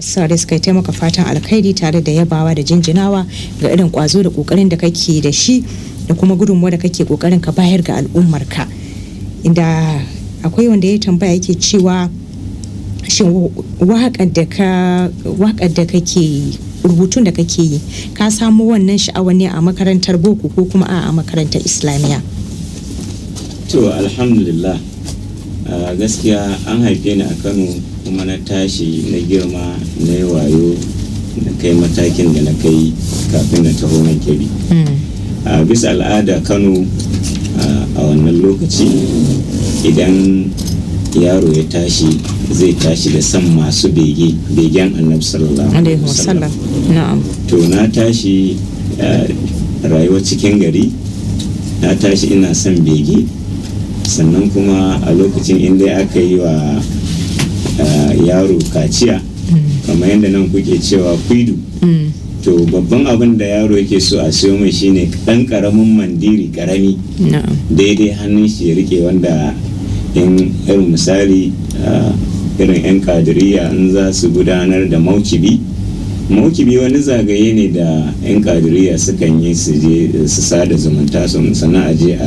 Masu saurare suka yi taimaka fatan alkhairi tare da yabawa da jinjinawa ga irin kwazo da kokarin da kake da shi da kuma gudunmuwa da kake kokarin ka bayar ga al'ummarka. Inda akwai wanda ya tambaya yake cewa, shin waƙar da kake yi, rubutun da kake yi, ka samu wannan sha'awar ne a makarantar boko ko kuma a makarantar islamiyya? To, alhamdulillah, gaskiya an haife ni a Kano, kuma na tashi, na girma, na yi wayo, na kai matakin da na kai kafin na taho nan Kebbi. A bisa al'ada Kano a wannan lokaci, idan yaro ya tashi, zai tashi da son masu bege, begen Annabi sallallahu alaihi wasallam, na'am. To, na tashi rayuwa cikin gari, na tashi ina son bege. Sannan kuma a lokacin inda aka yi wa yaro kaciya, kamar yadda nan kuke cewa kuidu, to babban abin da yaro yake so a siyo mai shine dan karamin mandiri, karami, daidai hannun shi ya rike, wanda in irin misali irin 'yan Kadiriya in za su gudanar da maukibi. Maukibi wani zagaye ne da 'yan Kadiriya sukan yi su je su sada zumunta, su sannan a je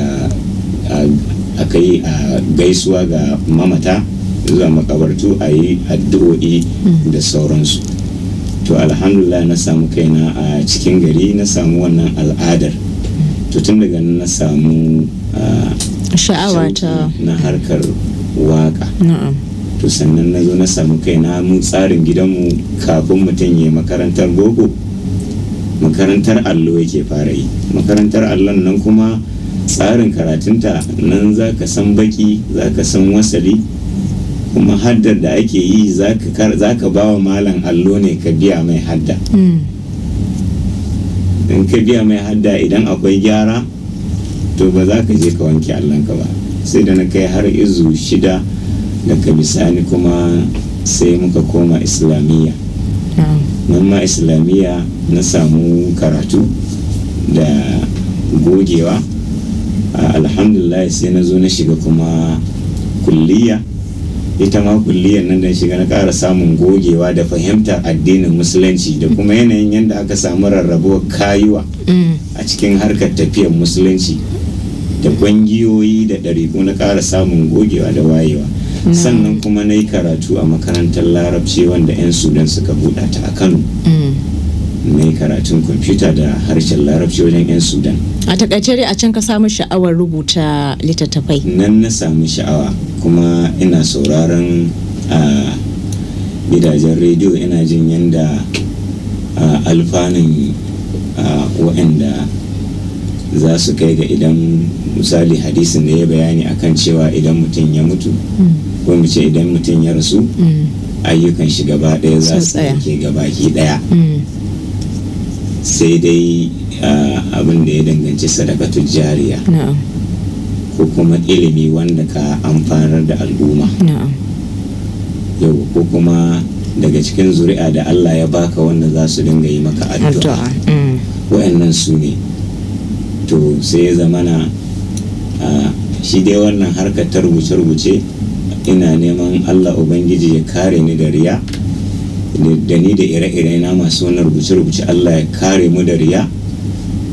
a kai a gaisuwa ga mamata zuwa makabartu, a yi addu'o'i da sauransu. To, alhamdulillah, na samu kaina a cikin gari, na samu wannan al'adar. To, tun daga nan na samu sha'awa ta na harkar waka. To, sannan na zo na samu kaina, mu tsarin gidanmu, kafin mutum ya makarantar boko, makarantar allo yake fara yi. Makarantar allon nan kuma, tsarin karatunta nan za ka san baki, za ka san wasali, kuma haddar da ake yi, za ka ba wa malam allo ne ka biya mai hadda. In ka biya mai hadda, idan akwai gyara, to ba za ka je ka wanke allonka ba. Sai da na kai har izu 6, daga bisani kuma sai muka koma islamiyya. Nan ma islamiyya na samu karatu da gogewa, alhamdulillah. Sai na zo na shiga kuma kulliya. Ita ma kulliyar nan da shiga, na ƙara samun gogewa da fahimtar addinin Musulunci da kuma yanayin yadda aka samu rarrabuwar kayuwa a cikin harkar tafiyar Musulunci da ƙungiyoyi da ɗariƙu. Na ƙara samun gogewa da wayewa. Sannan kuma na yi karatu a makarantar Larabci wanda 'yan Sudan suka buɗa ta a Kano. Na yi karatun kwamfuta da harshen Larabci wajen 'yan Sudan. A takaice dai, a can ka samu sha'awar rubuta littattafai? Nan na samu sha'awa, kuma ina sauraron a gidajen rediyo, ina jin yadda alfanun waɗanda za su kai ga idan misali hadisin da ya bayani akan cewa idan mutum ya mutu, ko mu ce idan mutum ya rasu, ayyukan shi gaba ɗaya za su yanke gabaki ɗaya, sai dai abin da ya danganci sadakatu jariya ko kuma ilimi wanda ka amfanar da al'umma yau, ko kuma daga cikin zuri'a da Allah ya baka wanda za su dinga yi maka addu'a. Wa'annan su ne. To, sai ya zamana shi dai wannan harkar ta rubuce-rubuce, ina neman Allah Ubangiji ya kare ni da riya, da ni da ire-ire na masu wannan rubuce-rubuce. Allah ya kare mu da riya,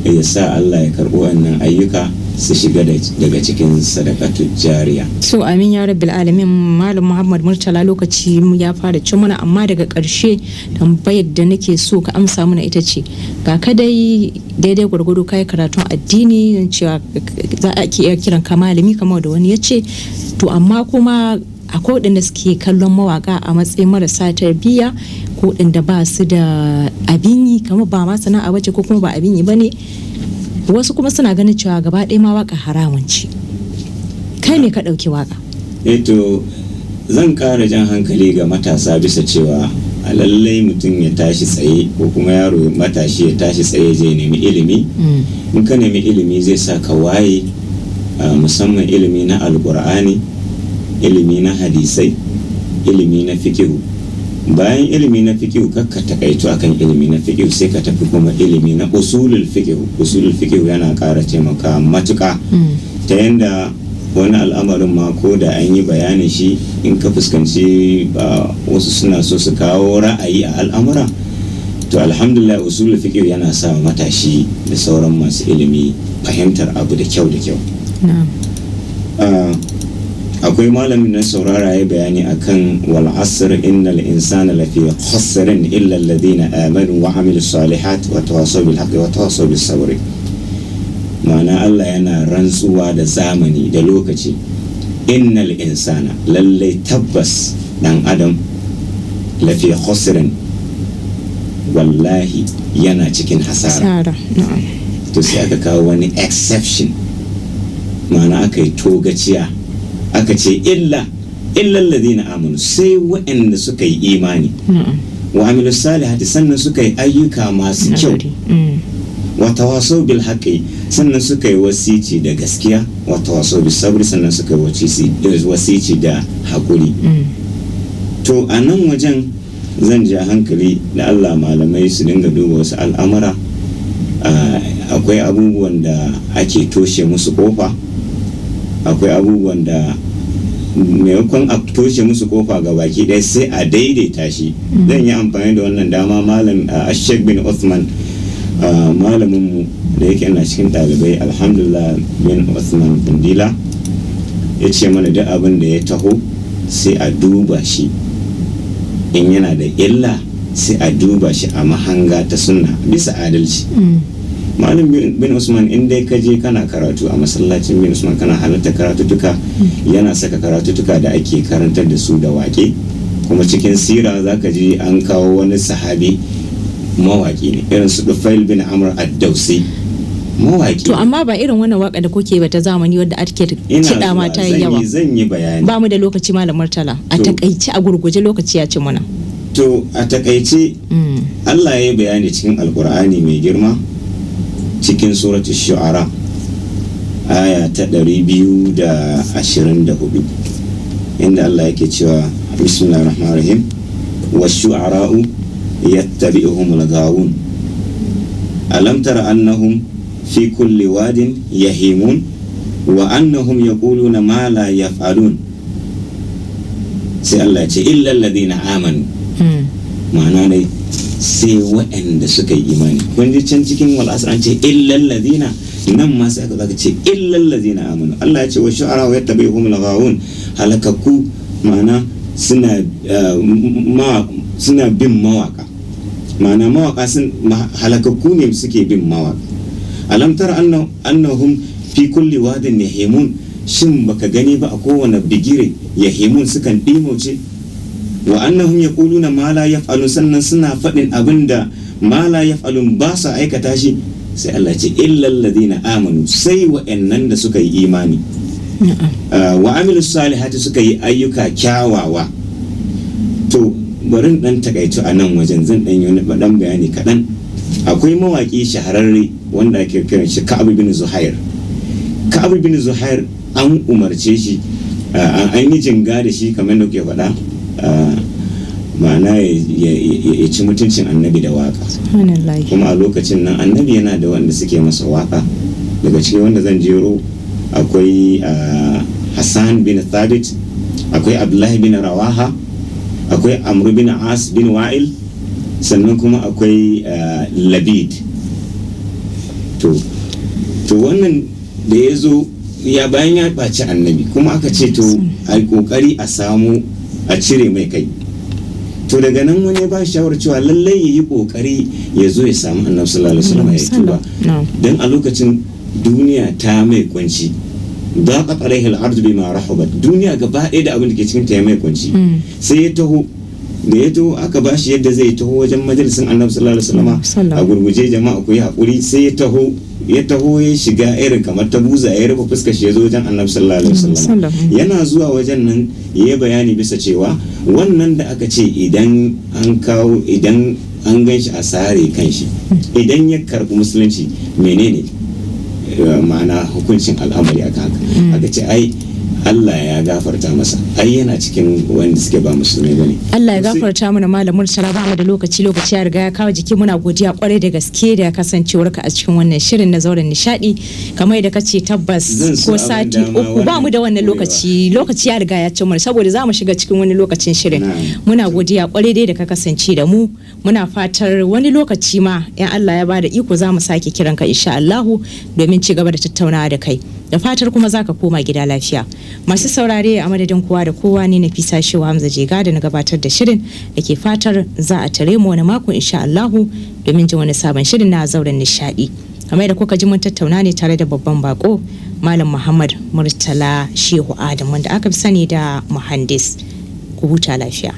ya sa Allah ya karɓi wannan ayyuka su shiga daga cikin sadakatu jariya. So, amin ya rabbil alamin. Malam Muhammad Murtala, lokaci ya fara cin mana, amma daga ƙarshe tambayar da nake so ka amsa mana ita ce, ga ka dai daidai gwargwado kai karatun addini, cewa za a iya kiran ka malami kamar da wani ya ce. To, amma kuma akwai waɗanda suke kallon mawaka a matsayin marasa tarbiyya ko waɗanda ba su da abin yi, kamar ba ma sana'a bace ko kuma ba abin yi bane. Wasu kuma suna ganin cewa gaba ɗaya ma waka haramun ce. Kai me ka ɗauki waka? To, zan ƙara jan hankali ga matasa bisa cewa a lallai mutum ya tashi tsaye, ko kuma yaro matashi ya tashi tsaye, zai nemi ilimi. In ka nemi ilimi, zai sa ka waye, musamman ilimi na Alkur'ani, ilimi na hadisai, ilimi na fikihu. Bayan ilimi na fikihu, kakka takaito akan ilimi na fikihu, sai ka tafi kuma ilimi na usulul fikihu. Usulul fikihu yana ƙara taimaka matuƙa ta yanda Wani al'amarin ma ko da an yi bayanin shi, in ka fuskanci ba wasu suna so su kawo ra'ayi a al'amura, to alhamdulillah, usulul fiqh yana sa matashi da sauran masu ilimi fahimtar abu da kyau da kyau. Akwai malamin na saurara ya bayani akan wal asr innal insana lafi khusrin illa alladhina amanu wa amilus salihat wa tawasaw bil haqqi wa tawasaw bis sabr. Ma'ana, Allah yana rantsuwa da zamani da lokaci. Innal insana, lallai tabbas dan adam, lafi khusrin, wallahi yana cikin hasara. Hasara, na'am. To sai aka kawo wani exception, ma'ana aka yi togaciya, aka ce illa alladhina amanu, sai waɗanda suka yi imani, wa amilu salihati, sannan suka yi ayyuka masu kyau, Nagari. Wa tawasau bil haqqi, sannan suka yi wasici da gaskiya, wa tawasau bis sabri, sannan suka yi wasici da hakuri. To a nan wajen zan ja hankali da Allah malamai su dinga duba wasu al'amura. Akwai abubuwan da ake toshe musu kofa, akwai abubuwan da maimakon a toshe musu kofa ga baki ɗaya sai a daidaita shi. Zan yi amfani da wannan dama, malam Sheikh bin Uthman, malaminmu da yake yana cikin ɗalibai, alhamdulillah, bin Uthman Kundila, ya ce mana duk abin da ya taho sai a duba shi, in yana da illa sai a duba shi a mahanga ta sunna bisa adalci. Malam bin Usman, in dai ka je kana karatu a masallacin bin Usman, kana halarta karatutuka, yana saka karatutuka da ake karantar da su da wake. Kuma cikin sira za ka ji an kawo wani sahabi mawaki ne, irin su Dufail bin Amr ad-Dausi, mawaki. To amma ba irin wannan waka da kuke ba ta zamani wadda ake Ina kiɗa ma zuwa, ta yi yawa. Zan yi bayani. Ba mu da lokaci, Malam Murtala. A To. takaice, a gurguje, lokaci ya ci muna. To a takaice, Allah ya yi bayani cikin Alkur'ani mai girma, cikin suratul Shu'ara, aya ta 224, inda Allah yake cewa, bismillahir rahmanir rahim, wash-shu'ara'u yattabi'uhumul ghawun, alam tara annahum fi kulli wadin yahimun, wa annahum yaquluna ma la yaf'alun. Sai Allah ya ce illa alladhina amanu. Ma'ana dai sai waɗanda suka yi imani. Kun ji can cikin wal asr an ce illal ladina, nan ma sai aka zaka ce illal ladina amanu. Allah ya ce wa shu'ara wa yattabi'uhum al-ghawun, halakakku, ma'ana suna ma suna bin mawaka, ma'ana mawaka sun halakakku ne suke bin mawaka. Alam tara annahum fi kulli wadin yahimun, shin baka gani ba a kowane bigire yahimun, sukan ɗimauce, wa annahum yaquluna ma la yaf'alun, sannan suna faɗin abin da ma la yaf'alun, ba su aikata shi. Sai Allah ce illal ladina amanu, sai wa'annan da suka yi imani, wa amilus salihati, suka yi ayyuka kyawawa. To bari in dan takaitu a nan wajen, zan dan yi wani dan bayani kaɗan. Akwai mawaƙi shahararre wanda ake kiran shi Ka'ab bin Zuhair. Ka'ab bin Zuhair an umarce shi, an yi jinga da shi, kamar da kuke faɗa, ma'ana ya ci mutuncin Annabi da waka. Subhanallah. Kuma a lokacin nan Annabi yana da wanda suke masa waka. Daga cikin wanda zan jero akwai Hassan bin Thabit, akwai Abdullahi bin Rawaha, akwai Amr bin As bin Wa'il, sannan kuma akwai Labid. To wannan da ya zo ya bayan ya ɓaci Annabi, kuma aka ce to a yi ƙoƙari a samu a cire mai kai. To daga nan wani ya ba shi shawarar cewa lallai ya yi ƙoƙari ya zo ya samu Annabi sallallahu alaihi wasallam ya tuba, Na'am. don a lokacin duniya ta mai kunci, daqat alaihi al-ardu bima rahabat, duniya gaba ɗaya da abin da ke cikin ta ya mai kunci. Sai ya taho, da ya taho aka ba shi yadda zai taho wajen majalisin Annabi sallallahu alaihi wasallam. Sallam. A gurguje, jama'a ku yi hakuri. Sai ya taho, ya taho ya shiga irin kamar ta buza, ya rufe fuskar shi, ya zo wajen Annabi sallallahu alaihi wasallam. Sallam. Yana zuwa wajen nan ya yi bayani bisa cewa wannan da aka ce idan an kawo, idan an gan shi a sare kan shi, idan ya karɓi musulunci, menene ma'ana hukuncin al'amari aka haka? Aka ce ai Allah ya gafarta masa, ai yana cikin wanda suke ba musulmai bane. Allah ya gafarta mana. Malam Murtala, ba mu da lokaci, lokaci ya riga ya kawo jiki. Muna godiya kwarai da gaske da kasancewarka a cikin wannan shirin na Zauren Nishadi. Kamar yadda kace, tabbas Zan so ko abin sati dama 3 ba mu da wannan wannan lokaci, lokaci ya riga ya ci mana, saboda za mu shiga cikin wani lokacin shirin. Na'am. Muna godiya kwarai dai da ka kasance da mu. Muna fatar wani lokaci ma in Allah ya bada iko za mu sake kiranka insha Allahu domin ci gaba da tattaunawa da kai, da fatar kuma za ka koma gida lafiya. Masu saurare, a madadin kowa da kowa, ne Nafisa Shehu Hamza Jega da na gabatar da shirin da ke fatar za a tare mu wani mako insha Allahu domin jin wani sabon shirin na Zauren Nishadi. Kamar da kuka ji, mun tattauna ne tare da babban bako, Malam Muhammad Murtala Shehu Adam, wanda aka fi sani da Muhandis. Ku huta lafiya.